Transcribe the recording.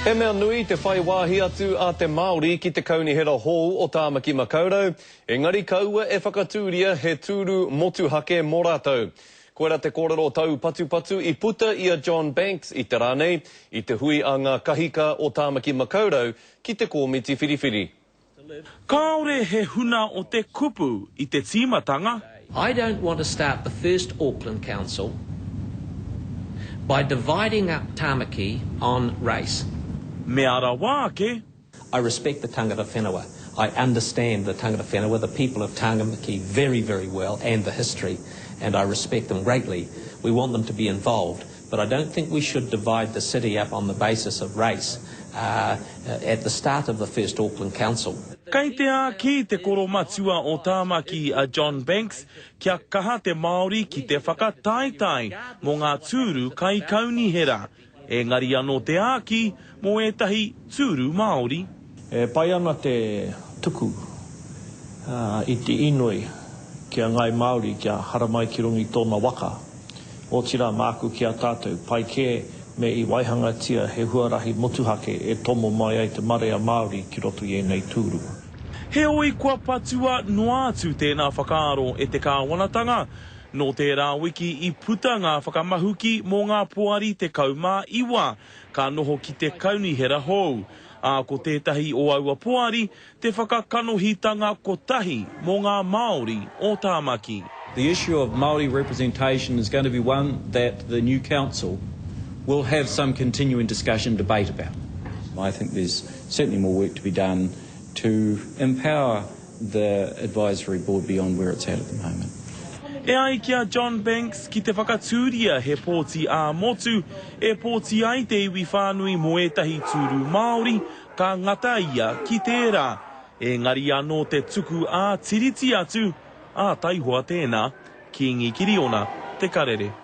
He mea nui te whai wāhi atu a te Māori ki te kaunihera hou o Tāmaki Makaurau, engari kaua e whakatūria he tūru motuhake mō rātou. Koira te kōrero taupatupatu i puta i a John Banks i te rā nei, i te hui a ngā kahika o Tāmaki Makaurau ki te kōmiti whiriwhiri. Kāore he huna o te kupu i te tīmatanga. I don't want to start the first Auckland Council by dividing up Tamaki on race. Mea rawa ake. I respect the tangata whenua. I understand the tangata whenua, the people of Tāmaki very, very well and the history and I respect them greatly. We want them to be involved but I don't think we should divide the city up on the basis of race at the start of the first Auckland Council. Kei te āki te koromatua o Tāmaki a John Banks kia kaha te Māori ki te whakataetae mō ngā tūru kaikaunihera, engari anō te āki mō ētahi tūru Māori. E pai ana te tuku i te inoi ki a Ngāi Māori kia haramai ki runga i tōna waka. Otirā māku ki a tātou, pai kē me i waihangatia he huarahi motuhake e tomo mai ai te marea Māori ki roto i ēnei tūru. Heoi kua patua noa atu tēnā whakaaro e te kāwanatanga. Nō tērā wiki i puta ngā whakamahuki mō ngā poari 19 ka noho ki te kaunihera hou, ā, ko tētahi o aua poari te whakakanohitanga kotahi mō ngā Māori o Tāmaki. The issue of Māori representation is going to be one that the new council will have some continuing discussion debate about. I think there's certainly more work to be done to empower the advisory board beyond where it's at at the moment. E ai ki a John Banks, ki te whakatūria he pōti ā-motu, e pōti ai te iwi whānui mō ētahi tūru Māori, ka ngata ia ki tērā. Engari anō te tuku ā-Tiriti atu, ā taihoa tēnā. Kīngi Kiriona, Te Karere.